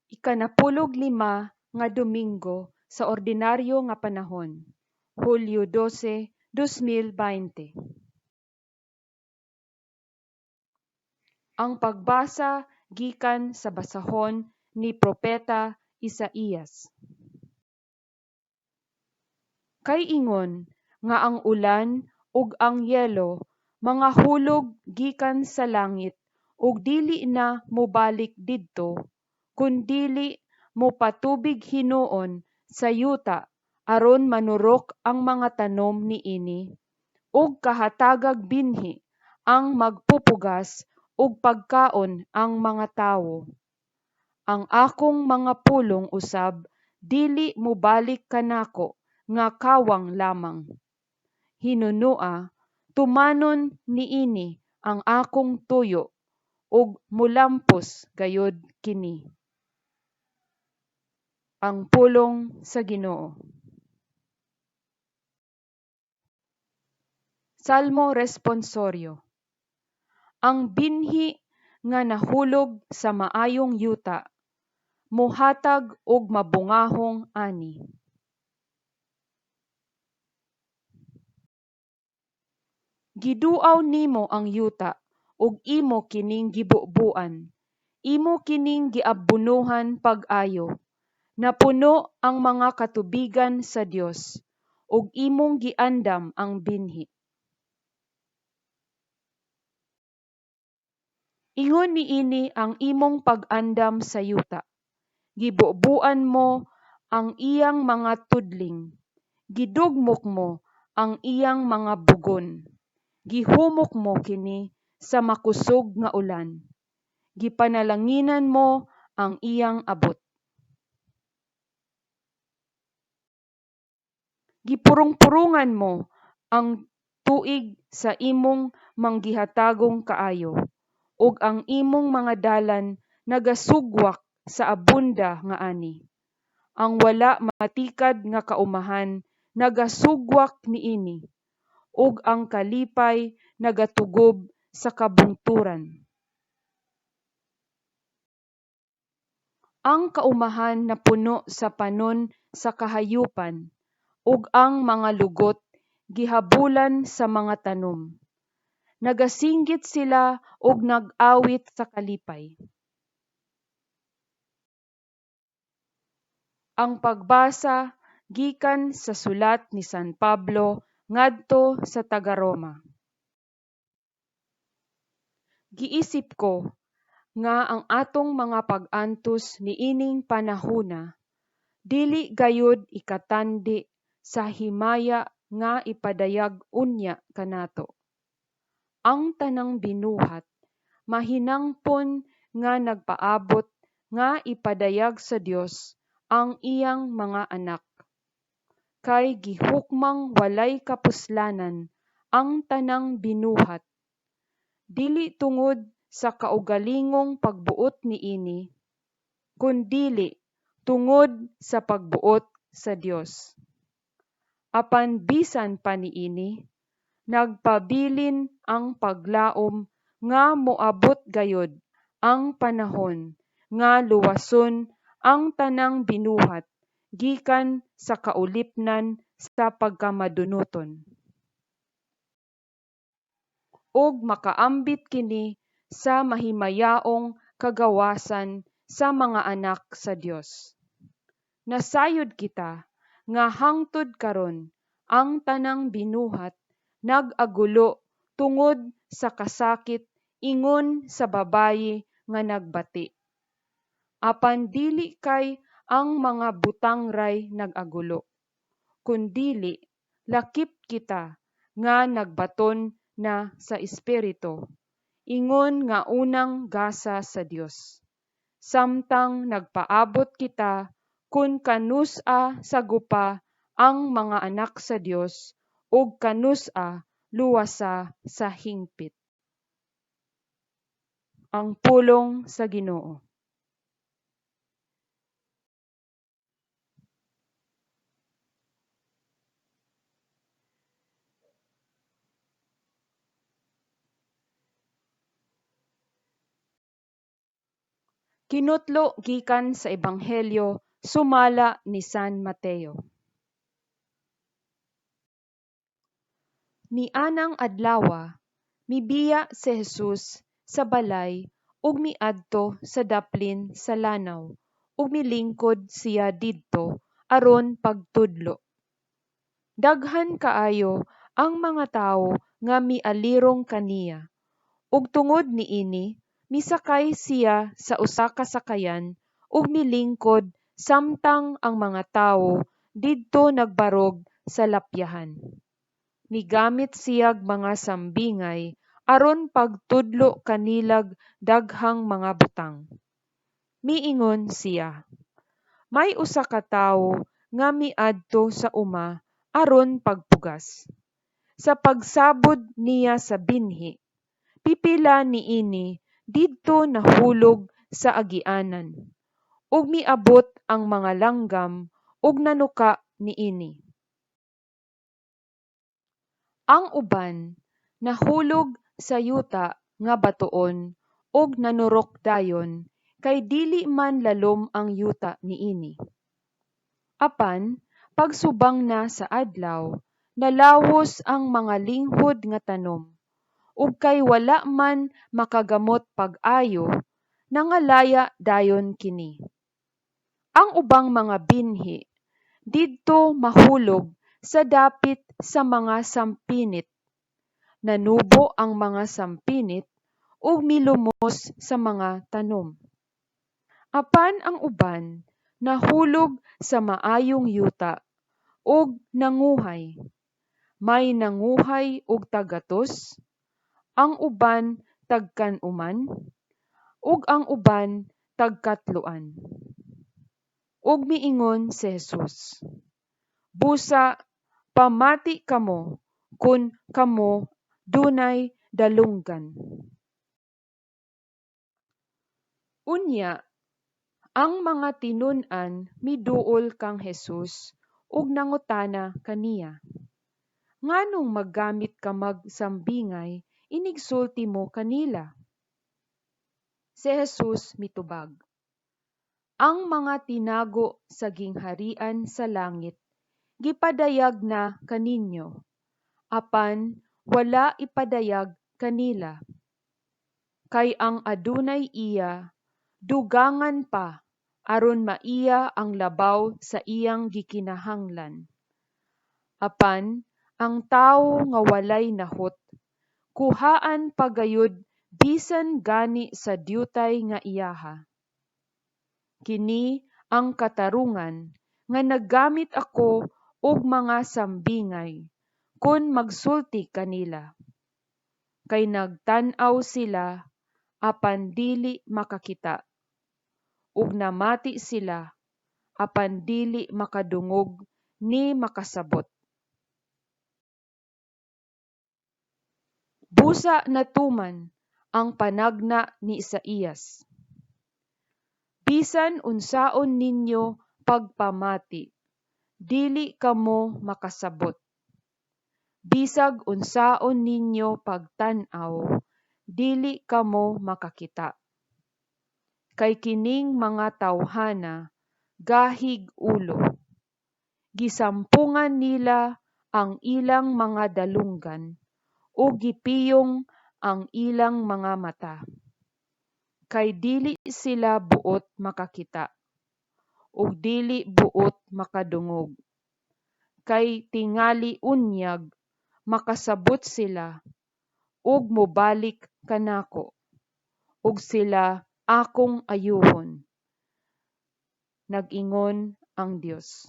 Ikanapulog lima nga Domingo sa Ordinaryo nga Panahon, Hulyo 12, 2020. Ang pagbasa gikan sa basahon ni propeta Isaías. Kay ingon nga ang ulan ug ang yelo mangahulog gikan sa langit ug dili na mobalik didto, kun dili mopatubig hinuon sa yuta aron manurok ang mga tanom niini ug kahatagag binhi ang magpupugas og pagkaon ang mga tawo. Ang akong mga pulong usab dili mobalik kanako nga kawang lamang. Hinunua tumanon niini ang akong tuyo ug molampos gayud kini. Ang pulong sa Ginoo. Salmo Responsorio. Ang binhi nga nahulog sa maayong yuta mohatag og mabungahong ani. Giduaw nimo ang yuta ug imo kining gibubuan, imo kining giabunohan pag-ayo. Napuno ang mga katubigan sa Dios, ug imong giandam ang binhi. Ingon niini ang imong pag-andam sa yuta. Gibubuan mo ang iyang mga tudling, gidugmok mo ang iyang mga bugon. Gihumok mo kini sa makusog nga ulan, gipanalanginan mo ang iyang abot. Gipurong-purongan mo ang tuig sa imong manggihatagong kaayo, ug ang imong mga dalan nagasugwak sa abunda nga ani. Ang wala matikad nga kaumahan nagasugwak niini, ug ang kalipay nagatugob sa kabungturan. Ang kaumahan napuno sa panon sa kahayupan, ug ang mga lugot gihabulan sa mga tanom. Nagasinggit sila ug nag-awit sa kalipay. Ang pagbasa gikan sa sulat ni San Pablo ngadto sa taga-Roma. Giisip ko nga ang atong mga pag-antos niining panahona dili gayud ikatandi sa himaya nga ipadayag unya kanato. Ang tanang binuhat mahinangpon nga nagpaabot nga ipadayag sa Dios ang iyang mga anak. Kay gihukmang walay kapuslanan ang tanang binuhat, dili tungod sa kaugalingong pagbuot niini, kundili tungod sa pagbuot sa Dios. Apan bisan pa niini, nagpabilin ang paglaom nga moabot gayud ang panahon nga luwason ang tanang binuhat gikan sa kaulipnan sa pagkamadunoton, ug makaambit kini sa mahimayaong kagawasan sa mga anak sa Dios. Nasayod kita nga hangtod karon ang tanang binuhat nag-agulo tungod sa kasakit ingon sa babayi nga nagbati. Apan dili kay ang mga butang ray nag-agulo, kundili lakip kita nga nagbaton na sa Espiritu, ingon nga unang gasa sa Dios, samtang nagpaabot kita kun kanus-a sagupa ang mga anak sa Dios ug kanus-a luwasa sa hingpit. Ang pulong sa Ginoo. Kinutlo gikan sa Ebanghelyo sumala ni San Mateo. Nianang adlawa mibiya si Jesus sa balay ug miadto sa daplin sa lanaw ug milingkod siya didto aron pagtudlo. Daghan kaayo ang mga tawo nga mialirong kaniya, ug tungod niini misakay siya sa usa ka sakayan ug milingkod samtang ang mga tawo didto nagbarog sa lapyahan. Migamit siyag mga sambingay aron pagtudlo kanilag daghang mga butang. Miingon siya, May usa ka tawo nga miadto sa uma aron pagpugas. Sa pagsabod niya sa binhi, pipila niini didto nahulog sa agianan, ug miabot ang mga langgam ug nanuka niini. Ang uban nahulog sa yuta nga batoon ug nanurok dayon kay dili man lalom ang yuta niini. Apan pagsubang na sa adlaw, nalawos ang mga linghod nga tanom, ug kay wala man makagamot pag-ayo, nangalaya dayon kini. Ang ubang mga binhi didto mahulog sa dapit sa mga sampinit. Nanubo ang mga sampinit ug milumos sa mga tanom. Apan ang uban nahulog sa maayong yuta ug nanguhay. May nanguhay og tag-gatos, ang uban tagkan-uman, ug ang uban tagkatloan. Ug miingon si Jesus, Busa pamati kamo kon kamo dunay dalunggan. Unya ang mga tinun-an miduol kang Jesus ug nangutana kaniya, Nganong maggamit ka mag sambingay inigsulti mo kanila? Si Jesus mitubag, Ang mga tinago sa gingharian sa langit gipadayag na kaninyo, apan wala ipadayag kanila. Kay ang adunay iya, dugangan pa aron maiya ang labaw sa iyang gikinahanglan. Apan ang tawo nga walay nahot, kuhaan pa gayud bisan gani sa diutay nga iyaha. Kini ang katarungan nga naggamit ako og mga sambingay kon magsulti kanila, kay nagtan-aw sila apan dili makakita, ug namati sila apan dili makadungog ni makasabot. Busa natuman ang panagna ni Isaías, Bisan unsaon ninyo pagpamati, dili kamo makasabot. Bisag unsaon ninyo pagtan-aw, dili kamo makakita. Kay kining mga tawhana gahig ulo. Gisampongan nila ang ilang mga dalunggan ug gipiyong ang ilang mga mata. Kay dili sila buot makakita, ug dili buot makadungog. Kay tingali unyag makasabot sila ug mobalik kanako, ug sila akong ayuhon, nag-ingon ang Dios.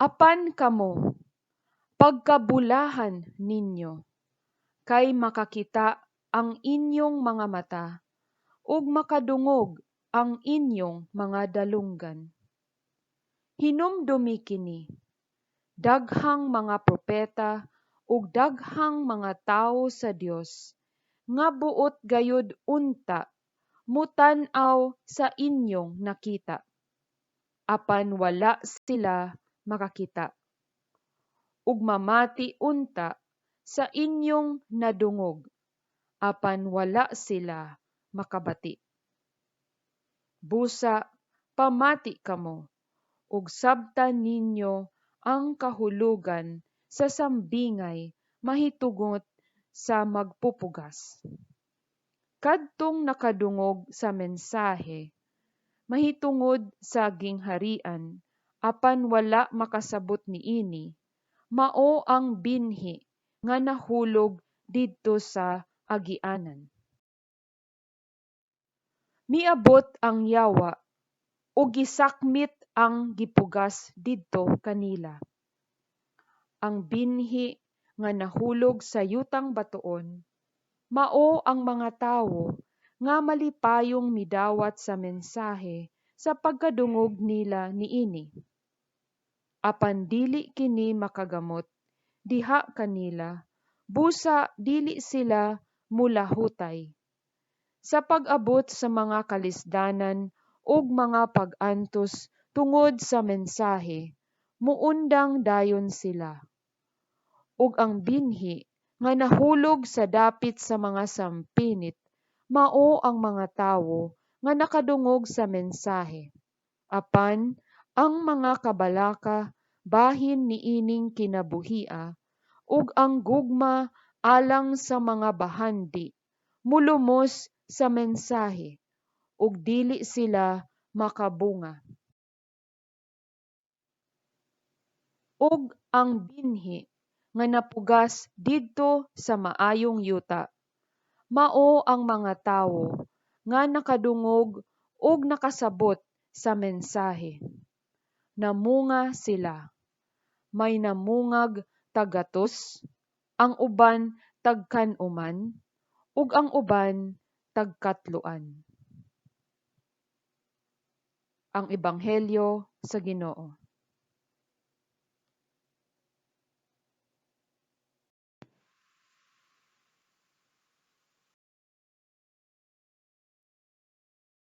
Apan kamo, pagkabulahan ninyo, kay makakita ang inyong mga mata ug makadungog ang inyong mga dalunggan. Hinumdumi kini, daghang mga propeta ug daghang mga tawo sa Dios nga buot gayud unta motan-aw sa inyong nakita, apan wala sila makakita, ug mamati unta sa inyong nadungog, apan wala sila makabati. Busa pamati kamo ug sabta ninyo ang kahulugan sa sambingay mahitungod sa magpupugas. Kadtong nakadungog sa mensahe mahitungod sa gingharian apan wala makasabot niini, mao ang binhi nga nahulog didto sa agianan. Miabot ang yawa ug gisakmit ang gipugas didto kanila. Ang binhi nga nahulog sa yutang batoon mao ang mga tawo nga malipayong midawat sa mensahe sa pagkadungog nila niini. Apan dili kini makagamot diha kanila, busa dili sila molahutay. Sa pag-abot sa mga kalisdanan ug mga pag-antos tungod sa mensahe, muundang dayon sila. Ug ang binhi nga nahulog sa dapit sa mga sampinit mao ang mga tawo nga nakadungog sa mensahe, apan ang mga kabalaka bahin niining kinabuhia ug ang gugma alang sa mga bahandi molumos sa mensahe, ug dili sila makabunga. Ug ang binhi nga napugas didto sa maayong yuta mao ang mga tawo nga nakadungog ug nakasabot sa mensahe. Namunga sila; may namungag tag-gatos, ang uban tagkan-uman, ug ang uban tagkatloan. Ang Ebanghelyo sa Ginoo.